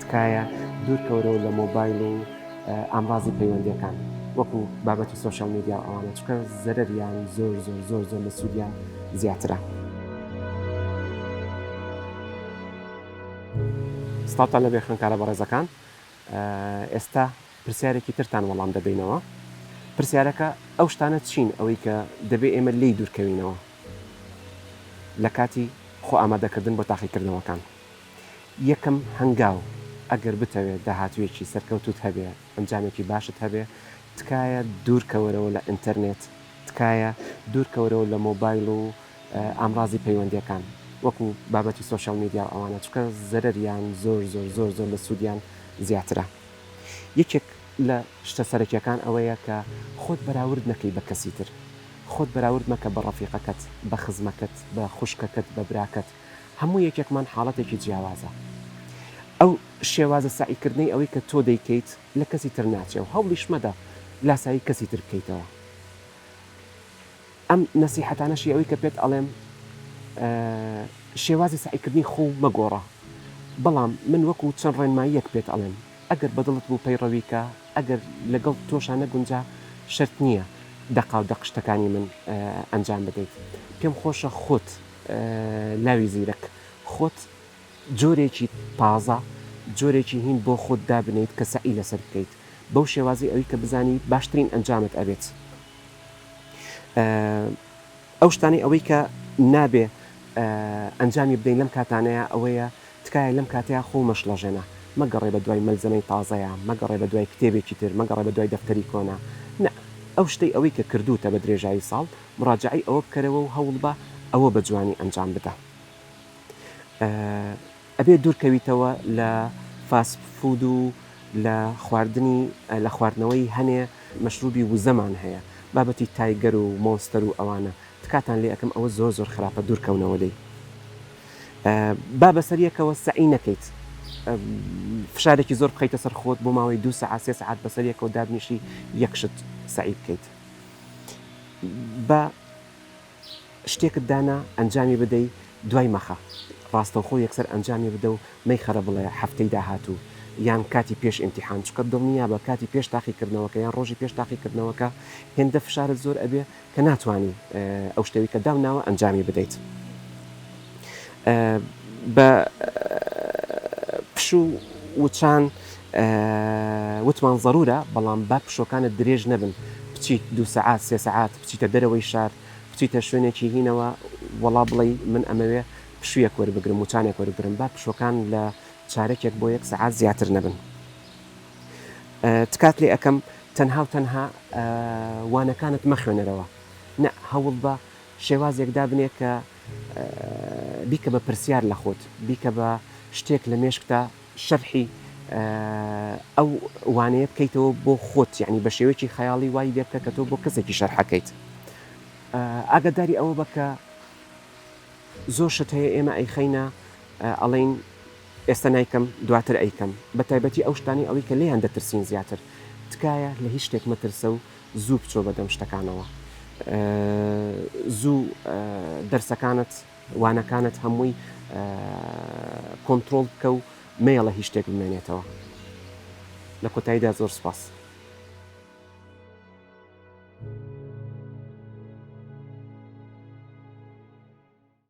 تکایە دوورکەورەوە لە مۆبایل و ئامرازی پەیوەندیەکان وەکو بابەتی social media و ئەوانە چونکە زەرەریان زۆر زۆر زۆر زۆر لە سوودیان زیاترە. سڵاوتان لەبێ خوێندکارە بەڕێزەکان ئێستا پرسیارێکی ترتان وەڵام دەدەینەوە پرسیارەکە ئەو شتانە چین ئەوەی کە دەبێ ئێمە لێی دوورکەوینەوە لە کاتی خۆ ئامادەکردن بۆ تاقیکردنەوەکان یەکەم هەنگاو ئەگەر بتەوێ داهاتوویەکی سەرکەوتووت هەبێ ئەنجامێکی باشت هەبێ تکایە دوورکەوەرەوە لە ئینتەرنێت تکایە دوورکەوەرەوە لە مۆبایل و ئامڕازی پەیوەندیەکان وەکو بابەتی social media و ئەوانە چونکە زەرەریان زۆر زۆر زۆر زۆر لە سوودیان زیاترە یەکێک لە شتە سەرەکیەکان ئەوەیە کە خۆت بەراورد نەکەی بە کەسی تر خۆت بەراورد مەکە بە ڕەفیقەکەت بە خزمەکەت بە خوشکەکەت بە براکەت هەموو یەکێکمان حاڵەتێکی جیاوازە ئەو شێوازە سەعیکردنەی ئەوەی کە تۆ دەیکەیت لە کەسی تر ناچێ و هەوڵیش مەدە لاسایی کەسی تر بکەیتەوە ئەم نەسیحەتانەشی ئەوەی کە پێت ئەڵێم شێوازی سەعیکردنی خۆو مەگۆڕە بەڵام من وەکو چەند ڕێنماییەک پێت ئەڵێم ئەگەر بەدڵت بوو پەیڕەوی کە ئەگەر لەگەڵ تۆشا نەگونجا شەرت نییە دەقاو دەق شتەکانی من ئەنجام بدەیت پێم خۆشە خۆت لاوی زیرەک خۆت جۆرێکی تازە جۆرێکی هین بۆ خۆت دابنێیت کە سەعی لەسەر بکەیت بەو شێوازەی ئەوی کە بزانی باشترین ئەنجامت ئەبێت ئەو شتانەی ئەوەی کە نابێ ئەنجامی بدەین لەم کاتانەیە ئەوەیە تکایە لەم کاتەیە خۆو مەشڵەژێنە مەگەڕێ بە دوای مەلزەمەی تازەیا مەگەڕێ بە دوای کتێبێکی تر مەگەڕێ بە دوای دەفتەری کۆنا نا ئەو شتەی ئەوەی کە کردووتە بە درێژایی ساڵ مڕاجەعەی ئەوە بکەرەوە و هەوڵبە ئەوە بە جوانی ئەنجام بدە. ئەبێ دوورکەویتەوە لە fast food و لە خواردنی لە خواردنەوەی هەنێ مەشروبی وزەمان هەیە بابەتی تایگەر و مۆنستەر و ئەوانە تکاتان لێ ئەکەم ئەوە زۆر زۆر خراپە دوورکەونەوە لێی با بەسەر یەکەوە سەعی نەکەیت فشارێکی زۆر بخەیتە سەر خۆت بۆ ماوەی دوو سەعات سێ سەعات بەسەر یەکەوە دابنیشی یەک شت سەعی بکەیت بە شتێکت دانا ئەنجامی بدەی دوای مەخە ڕاستەوخۆ یەکسەر ئەنجامی بدە و مەیخەرە بڵێ هەفتەی داهاتوو یان کاتی پێش ئیمتیحان چونکە دڵنیابە کاتی پێش تاقیکردنەوەکە یان ڕۆژی پێش تاقیکردنەوەکە هێندە فشارت زۆر ئەبێ کە ناتوانی ئەو شتەوی کە داوناوە ئەنجامی بدەیت بە پشوو وچان وتمان زەرورە بەڵام با پشۆکانت درێژ نەبن بچیت دوو سەعات سێ سەعات بچیتە دەرەوەی شار بچیتە شوێنێکی هینەوە وەڵا بڵێی من ئەمەوێ پشوویەک وەربگرم وچانێک وەربگرم با پشووەکان لە چارەکێک بۆ یەک سەعات زیاتر نەبن تکات لێ ئەکەم تەنها و تەنها وانەکانت مەخوێنەرەوە نە هەوڵبە شێوازێک دابنێ کە بیکە بە پرسیار لە خۆت بیکە بە شتێک لە مێشکتا شەرحی ئەو وانەیە بکەیتەوە بۆ خۆت یعنی بە شێوەیەکی خەیاڵی وای لێ بکە کە تۆ بۆ کەسێکی شەرحەکەیت ئاگاداری ئەوە بە کە زۆر شت هەیە ئێمە ئەیخەینە ئەڵێین ئێستا نایکەم دواتر ئەیکەم بە تایبەتی ئەو شتانەی ئەوەی کە لێیان دەترسین زیاتر تکایە لە هیچ شتێک مەترسە و زوو بچۆ بەدەم شتەکانەوە زوو دەرسەکانت وانەکانت هەمووی کۆنترۆڵ بکە و مەیەڵە هیچ شتێک بمێنێتەوە. لە کۆتاییدا زۆر سوپاس.